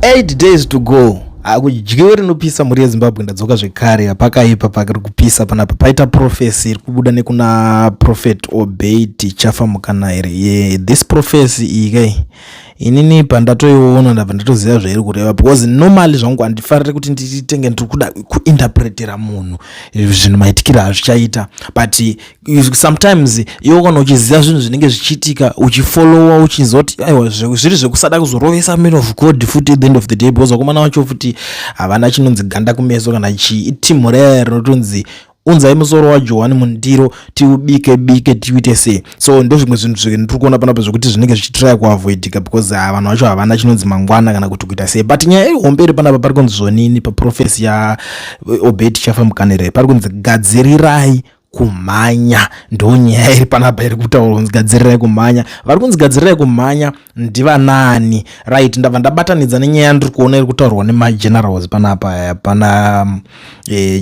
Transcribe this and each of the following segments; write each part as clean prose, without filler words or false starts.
8 days to go. Hakudyiwe rinopisa mhuri yeZimbabwe. Ndadzoka zvekare, pakaipa pakiri kupisa panapa. Paita prophecy iri kubuda nekuna Prophet Obey Tichafa Mukanaire. Yeah, this prophecy iyi kai, inini pandatoiona ndabva ndatoziva zvairi kureva, because normally zvangu handifariri kuti nditenge ndiri kuda kuinterpretera munhu zvinhu maitikiro azvichaita, but sometimes iwe kana uchiziva zvinhu zvinenge zvichiitika, uchifollowa, uchizoti aiwa, zviri zvekusada kuzorovesa man of God futi at the end of the day, because vakomana vacho futi havana chinonzi ganda kumeso kana chii. Iteam raya rinotonzi unzai musoro waJohani mundiro tiubike bike tiuite sei. So ndo zvimwe zvinhu zvendiri kuona panapa zvekuti zvinenge zvichitraya kuavoidika, because vanhu vacho havana chinonzi mangwana kana kuti kuita sei. But nyaya ihombe iri panapa, pari kunzi zvonini paprophecy yaObey Tichafa Mukanire? Pari kunzi gadzirirai kumhanya. Ndo nyaya iri panapa iri kutaura kunzi gadzirirai kumhanya. Vari kunzi gadzirirai kumhanya ndivanani? Right, ndabva ndabatanidza nenyaya yandiri kuona iri kutaurwa nemagenerals panapa. Pana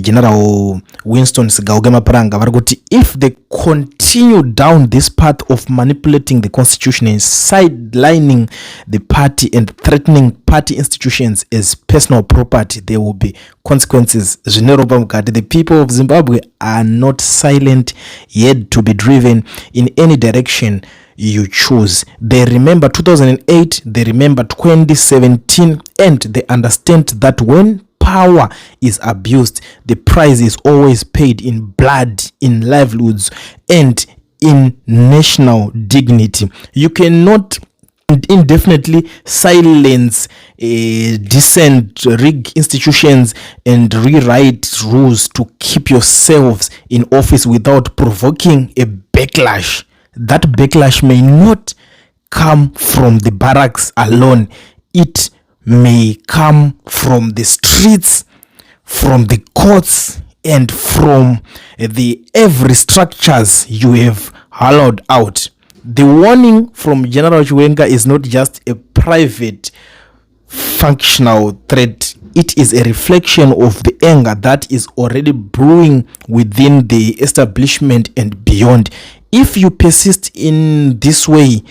General Winston Sigauke Mapuranga, vari kuti if they continue down this path of manipulating the constitution and sidelining the party and threatening party institutions as personal property, there will be consequences zvine ropa mukati. The people of Zimbabwe are not silent yet to be driven in any direction you choose. They remember 2008, they remember 2017, and they understand that when power is abused, the price is always paid in blood, in livelihoods and in national dignity. You cannot indefinitely silence dissent, rig institutions and rewrite rules to keep yourselves in office without provoking a backlash. That backlash may not come from the barracks alone. It may come from the streets, from the courts and from the every structures you have hollowed out. The warning from General Chiwenga is not just a private functional threat. It is a reflection of the anger that is already brewing within the establishment and beyond. If you persist in this way,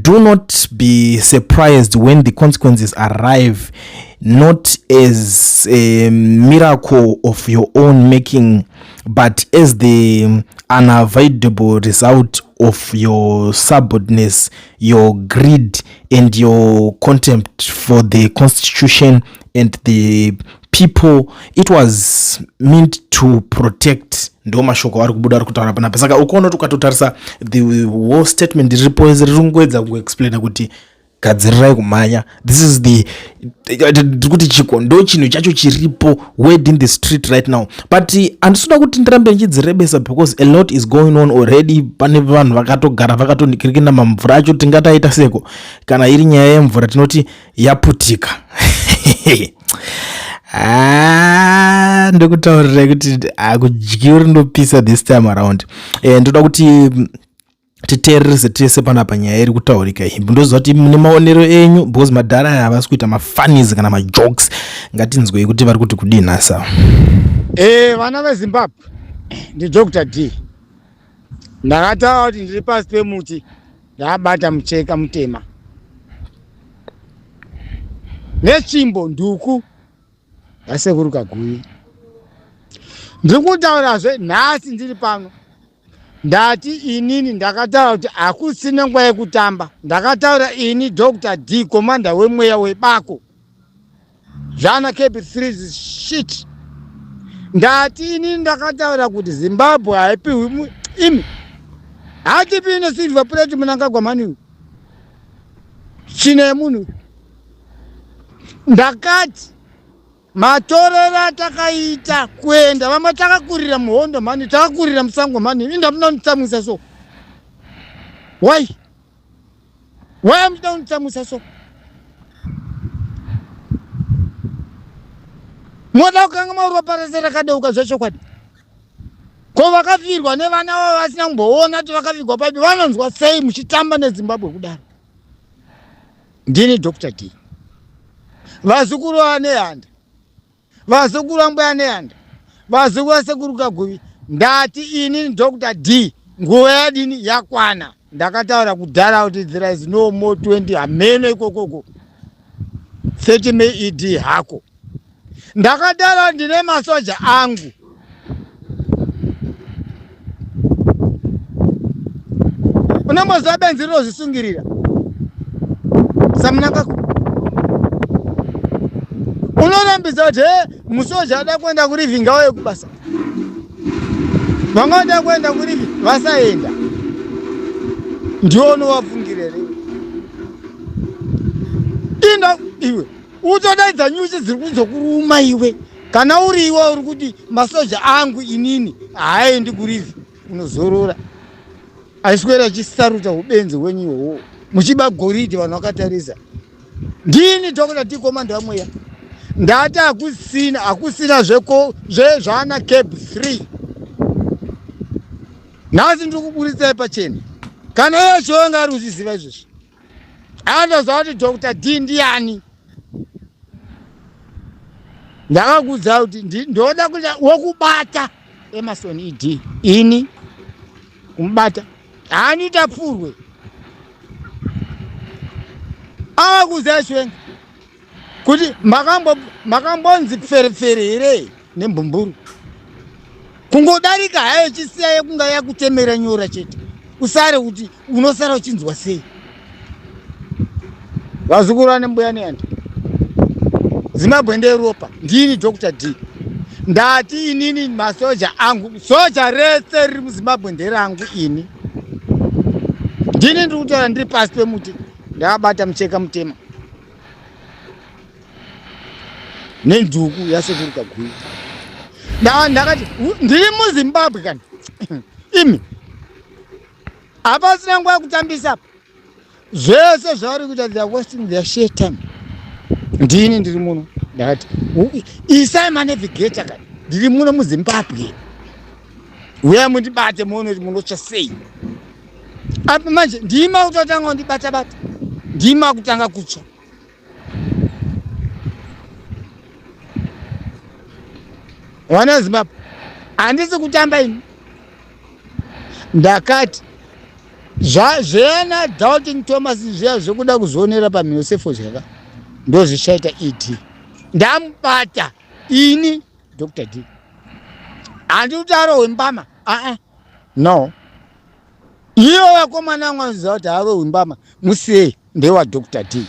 do not be surprised when the consequences arrive, not as a miracle of your own making, but as the unavoidable result of your stubbornness, your greed and your contempt for the constitution and the people it was meant to protect. Ndo mashoko ari kubuda ari kutaura panapa. Saka ukuona kuti ukatotarisa the whole statement riripo, riri kungoedza kuexplaina kuti gadzirirai kumhanya. This is the, ndiri kuti chiko, ndo chinhu chacho chiripo, word in the street right now. But handisida kuti ndirambe ndichidzirebesa because a lot is going on already. Pane vanhu vakatogara vakatonikirikina mamvura acho. Tingataita seko kana iri nyaya yemvura, tinoti yaputika. Ah, ndokutaurirai kuti hakudyiwi rinopisa this time around. Ndoda kuti titeererese tese panapa nyaya iri kutaurika iyi. Ndoziva kuti mune maonero enyu, because madhara aya havasi kuita mafunnies kana majokes. Ngatinzwei kuti vari kuti kudii nhasa. Vana veZimbabwe, ndiDr D. Ndakataura kuti ndiri pasi pemuti, ndabata mucheka mutema netsvimbo nduku yaSekuru Kaguvi. Ndiri kutaurazve nhasi ndiri pano. Ndati inini ndakataura kuti hakusina nguva yekutamba. Ndakataura ini Dr D, commander wemweya webako, zvana KB3 shit. Ndati inini ndakataura kuti Zimbabwe haipiwi imi, hatipi nesilver plate. Mnangagwa maniwe chine yemunhu. Ndakati matorero atakaita kuenda vamwe, takakurira muhondo mhani, takakurira musango mhani. Inda munonditsamwisa so. Why, why muchida kunditsamwisa so? Moda kukanga maropa rese rakadeuka zvechokwadi. Ko vakafirwa nevana vavo vasina kumboona kuti vakavigwa paipi, vanonzwa sei muchitamba neZimbabwe kudaro? Ndini Dr D, vazukuru vaNehanda, vazukuru vambuya Nehanda, vazukuru vaSekuru Kaguvi. Ndati ini Dr D, nguva yadini yakwana. Ndakataura kudhara kuti there is no more 20 hameno ikokoko. 30 May ED hako. Ndakadaro ndine masoja angu. Unomboziva benzi rinozvisungirira samunangagwa unorambidza kuti he musoja ada kuenda kurivi ngauye kubasa vanga vada kuenda kurivi vasaenda ndiwo unovafungira here inda iwe utodaidza nyuchi dziri kuzokuruma iwe kana uri iwe uri kuti masoja angu inini haaendi kurivi unozorora aiswera achisaruta ubenzi hwenyu ihwohwo muchiba goridhe vanhu vakatarisa ndini Dr D commander wamweya ndati hakusina hakusina zveko zvezvana cab 3 nhasi ndiri kuburitsai pachena kana iye chionga ari kuzviziva izvozvi anoziva kuti Dr D ndiani ndakakuudza kuti ndoda kuita wokubata Emerson ED ini kumubata haanita pfurwe avakuziva chiwenga kuti makambonzi pferepfere here nembumburu kungodarika hayo chisiya yekunga yakutemera nyora chete usare kuti unosara uchinzwa sei vazukuru vane mbuya neyanda Zimbabwe nderopa ndini Dr D ndati inini masoja angu soja rese riri muZimbabwe nderangu ini ndini ndiri kutaura ndiri pasi pemuti ndakabata mucheka mutema nenduku yasekuru Kaguyu ndakati ndiri muZimbabwe kani imi hapasina nguva yekutambisa apa zvese zvavari kuita they are wasting their share time ndini ndiri muno ndakati isai manavigator kani ndiri muno muZimbabwe uyai mundibate muone kuti munotsva sei apa manje ndima kutotanga kundibata bata ndima kutanga kutsva vana Zimbabwe handisi kutamba ini ndakati zvana Doubting Thomas zviya zvekuda kuzvionera pamhino sefodya ndozvichaita ED ndamubata ini Dr D handi kuti arohwe mbama aa no ivo vakomana vamwe vanoziva kuti arohwe mbama musiyei ndewa Dr D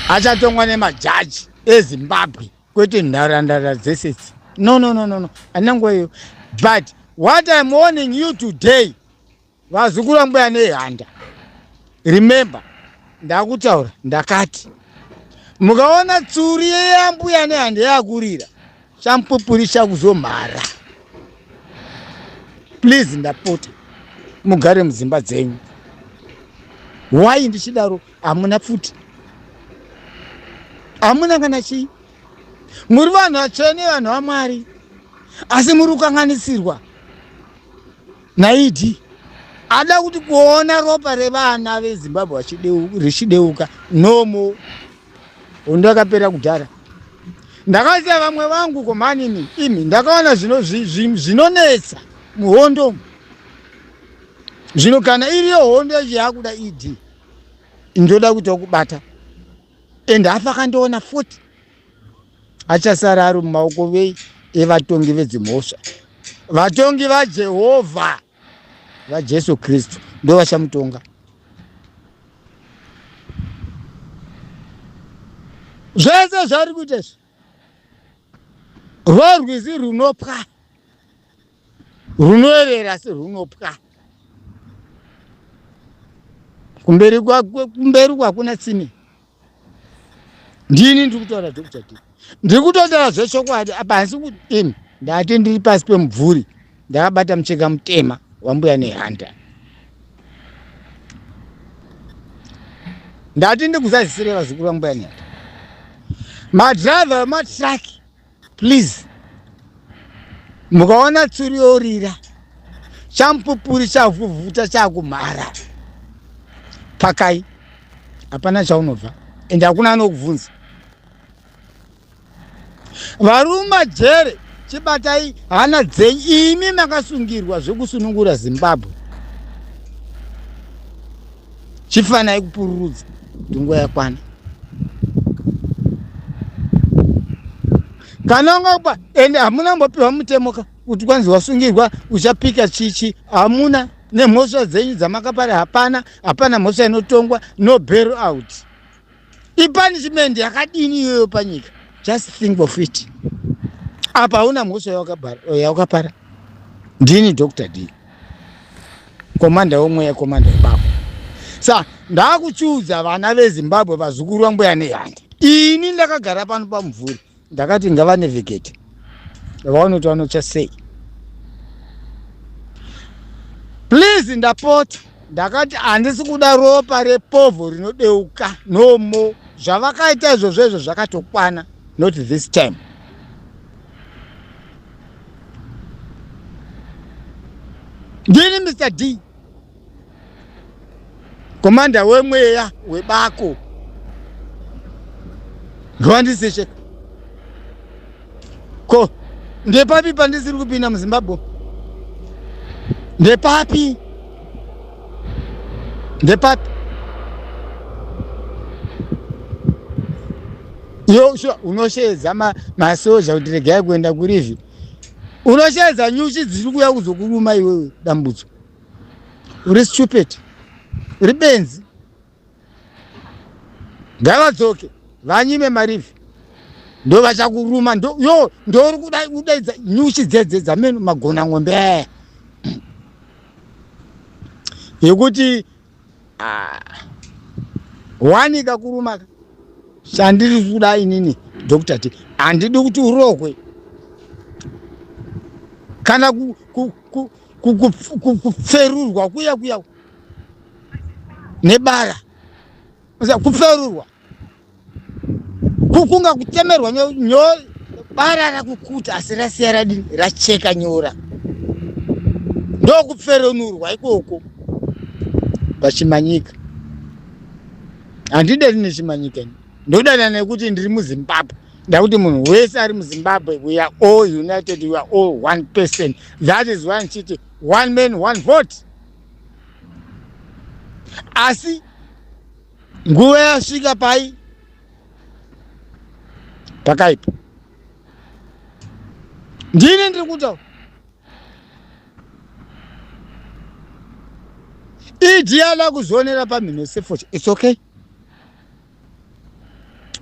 achatongwa nemajaji eZimbabwe kwete nharandara dzese idzi no no no no no handina nguva iyo but what I'm warning you today vazukuru vambuya nehanda remember ndakutaura ndakati mukaona tsuri yeyambuya nehanda yakurira chamupupuri chakuzomhara please ndapota mugare mudzimba dzenyu why ndichidaro hamuna pfuti hamuna kana chii muri vanhu vatsvene vanhu vaMwari asi muri kukanganisirwa naED ada kuti kuona ropa revana veZimbabwe richideuka nomo hondo yakapera kudhara ndakasiya vamwe vangu komanini imi ndakaona zvinonetsa muhondo zvino kana iriyo hondo yacho yakuda ED ndoda kuita kubata and hafa akandiona futi achasara ari mumaoko vei evatongi vedzimhosva vatongi vaJehovha vaJesu Kristu ndo vachamutonga zvese zvari kuita izvi rwarwizi runopwa runoerera asi runopwa kumberi kumberi kwakuna tsime ndini ndiri kutaura Dr D ndiri kutotaura zvechokwadi apa hasi imi ndati ndiri pasi pemubvuri ndakabata mucheka mutema wambuya nehanda ndati ndikuzazisire vazukuru vambuya nehanda madhiraivha ematraki please mukaona tsuri yorira chamupupuri chavhuvhuta chakumhara pakai hapana chaunobva ende hakuna anokubvunza varuma jere chibatai hana dzenyu imi makasungirwa zvekusunungura Zimbabwe chifanai kupururudza kuti nguva yakwana. Kana ungapa ende hamuna mbopiwa mutemo ka kuti kwanzi wasungirwa uchapika chichi, hamuna nemhosva dzenyu dzamakapara, hapana hapana mhosva inotongwa, no bail out. Ipunishment yakadini iyoyo panyika? Just think of it. Apa hauna mhosva yawakapara. Ndini Dr. D, komanda womweya, komanda webako. Sa ndakuchiudza vana veZimbabwe, vazukuru vambuya Nehanda, ini ndakagara pano pamumvuri, ndakati ngavanavigate vaonoti vanotsva sei. Please, ndapota, ndakati handisi kuda ropa repovho rinodeuka nomo. Zvavakaita izvozvo izvo zvakatokwana, not this time. Ndini Mr D, komanda wemweya webako. Ngavandisecheka ko ndepapi pandisiri kupinda muZimbabwe? Ndepapi, ndepapi? Yo unosheedza masoja kuti regai kuenda kurivi, unosheedza nyuchi dziri kuuya kuzokuruma iwewe. Dambudzo, uri stupid, uri benzi. Ngavadzoke vanyime marivi, ndo vachakuruma. Yo ndouri kudaidza nyuchi dzedze dzameno magona ng'ombe aya yekuti wanika kuruma. Chandiri kuda inini Dr T, handidi kuti urohwe kana kupferurwa kuya kuya nebara, kupferurwa kukunga kutemerwa nyo bara rakukuta asi rasiya radini racheka nyora, ndokupferenurwa ikoko pachimanyika. Handidani nechimanyika, ndodana nekuti ndiri muZimbabwe. Ndakuti munhu wese ari muZimbabwe, we are all united, we are all one person. That is why ndichiti one man, one vote. Asi nguva yasvika pai pakaipa. Ndini ndiri kutaura idi ala kuzionera pamhino sefocha. It's okay,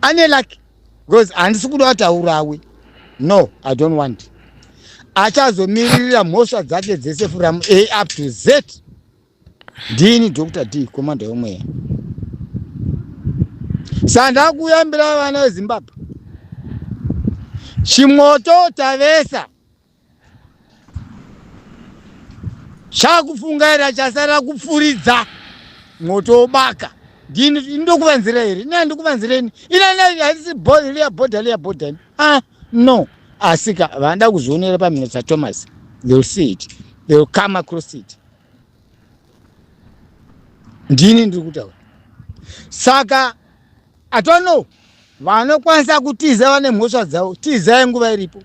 ane lucky because handisi kuda kuti aurawe. No, I don't want. Achazomiririra mhosva dzake dzese from A up to Z. Ndini Dr D, komanda yomweya. Sandakuyambira vana veZimbabwe, chimoto tavesa chakufungaira, chasara kupfuridza moto wobaka. Ndini ndokuvanzira here? Ine handikuvanzireni ine handisi liya bhodha, liya bhodha. Ah, no, asika vanoda kuzvionera pamhino dzaThomas, they will see it, they will come across it. Ndini ndiri kutaura. Saka I don't know, vanokwanisa kutiza vane mhosva dzavo, tizai nguva iripo,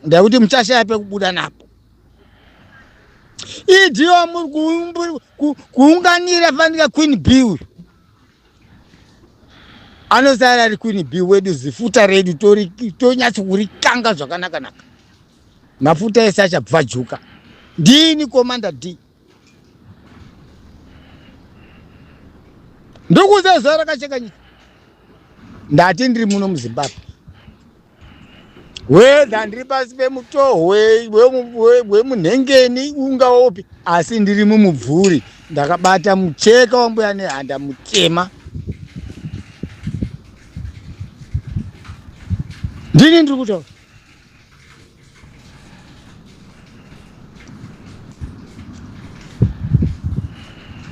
ndakuti muchashaya pekubuda napo. Idiwa muri kuunganira fanika Queen B uyu anosara ari Queen B wedu. Zifuta redu tonyatso kurikanga zvakanaka-naka, mafuta ese achabvajuka. Ndini Commander D, ndikuza zuva rakacheka nyika. Ndati ndiri muno muZimbabwe, whether ndiri pasi pemutohwe wemunhengeni ungaopi, asi ndiri mumubvuri ndakabata mucheka wambuya Nehanda mutema. Ndini ndiri kutaura.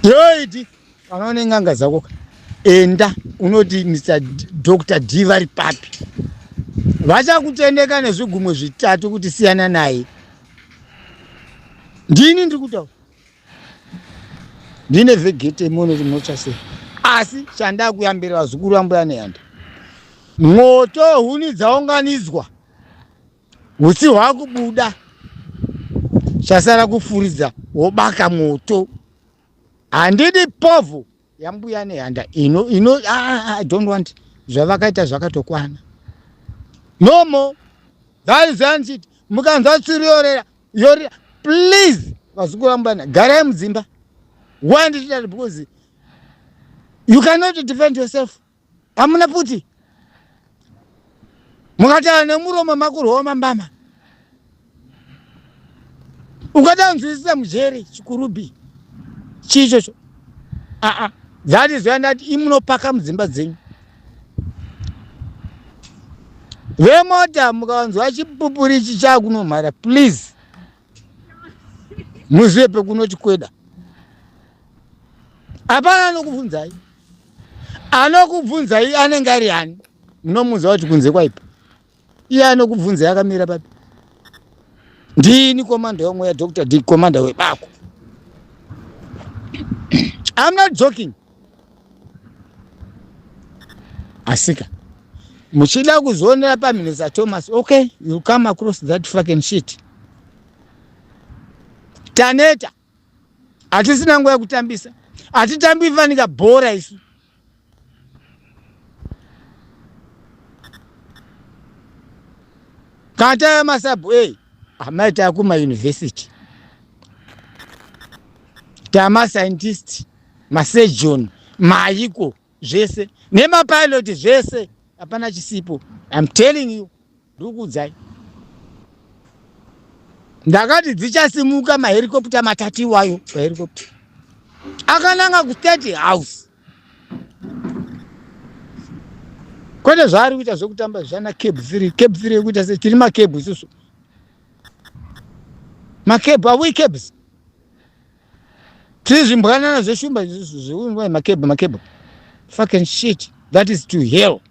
Yoiti kana une n'anga dzako, enda unoti Mr Dr D vari papi, vachakutendeka nezvigumwe zvitatu kuti siyana naye. Ndini ndiri kutaura, ndine vhegete muone kuti munotsva sei. Asi chandakuyambira vazukuru vambuya Nehanda, mwoto huni dzaunganidzwa, utsi hwakubuda, chasara kufuridza wobaka moto. Handidi povho yambuya Nehanda ino ino. Ah, I don't want. Zvavakaita zvakatokwana, no more. That is why mukanzwa tsuru yorera yorira, please vazukuru vambana garai mudzimba. Why ndichidaro? Because you cannot defend yourself. Hamuna puti, mukataura nemuromo makurwa mambama. Ukatanzwisisa mujeri chikurubi chii ichocho? Aa, that is why ndati imunopaka mudzimba dzenyu. Vemota, mukanzwa chipupuri ichi chakunomhara, please muzive pekunoti kweda. Hapana anokubvunzai. Anokubvunzai anenge ari ani? Munomuudza kuti kunze kwaipa. Iye anokubvunzai akamira papi? Ndini komanda wemweya, Dr D, komanda webako. I'm not joking. Asika muchida kuzionera paMinister Thomas, okay, you come across that fucking shit. Taneta, hatisina nguva yekutambisa, hatitambi fanika bhora isu. Kana tava masabhu ei amai, takumayunivhesiti, tamascientist, masurgeon, maiko zvese nemapilot zvese, hapana chisipo. I'm telling you, ndikuudzai, ndakati dzichasimuka mahelicopter matatu iwayo, mahelicopter akananga kuState House, kwete zvaari kuita zvekutamba zvana CAB 3, CAB 3 yekuita se tiri macab isusu. Macab, are we cabs? Tiri zvimbwanana zveshumba isusu, zveunwa macab, macab, fucking shit. That is to hell.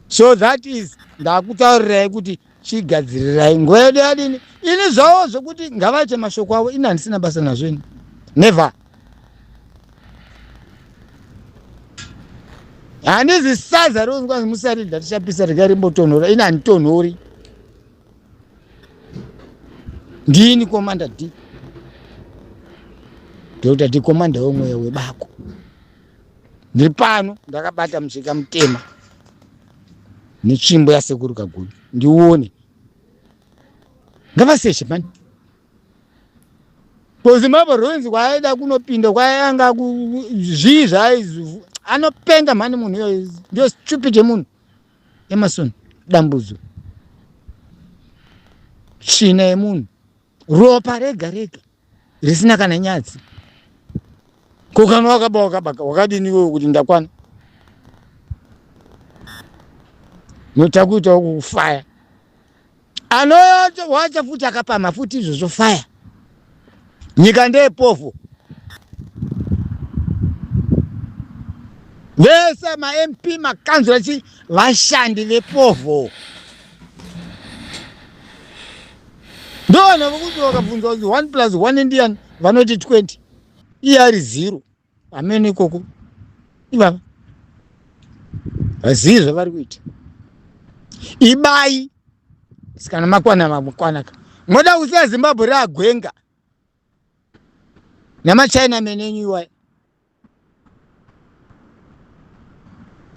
So that is ndakutaurirai kuti chigadzirirai nguva yedu yadini. Ini zvavo zvokuti ngavaite mashoko avo, ini handisina basa nazvo ini, never. Handizi sadza rinonzi musaridza tichapisa, rega rimbotonhora. Ini handitonhori. Ndini Commander D, Dr D, commander wemweya webako. Ndiri pano ndakabata mucheka mutema netsvimbo yasekuru Kaguru. Ndione ngavaseshe mani kuZimbabwe ruins kwaaida kunopinda kwayanga zvii zvaaizu. Anopenga mhani munhu iyoyo, ndiyo stupid yemunhu. Emerson Dambudzo, tsvina yemunhu, ropa rega rega risina kana nyadzi. Ko kana wakaba wakabaka wakadini iwewe kuti ndakwana notakuitawo kufaya anowacha futi akapama futi izvozvo faya. Nyika ndeyepovho vese, maMP, makanzura, chi vashandi vepovho. Ndovanhu vokuti vakabvunzwa kunzi 1 plus 1 ndiani, vanoti 20, iye ari zero. Amene ikoko ivava vazivi zvavari kuita. Ibai sikana makwana makwanaka, moda kusiya Zimbabwe raagwenga namachina menenyu iwaya.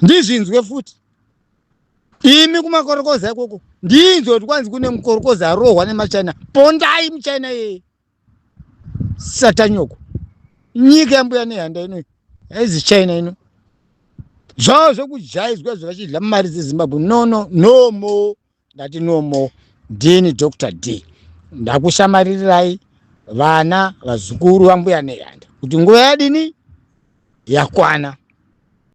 Ndizvinzwe futi imi kumakorokoza ikoko, ndinzwe kuti kwanzi kune mukorokoza arohwa nemachina. Pondai muchina iyeye, satanyoko. Nyika yambuya Nehanda ino haizi China ino. Zvavo zvekujaidzwa zvavachidya mari dzeZimbabwe, no, no, no more. Ndati no more. Ndini Dr D, ndakushamaririrai vana vazukuru vambuya Nehanda kuti nguva yadini yakwana.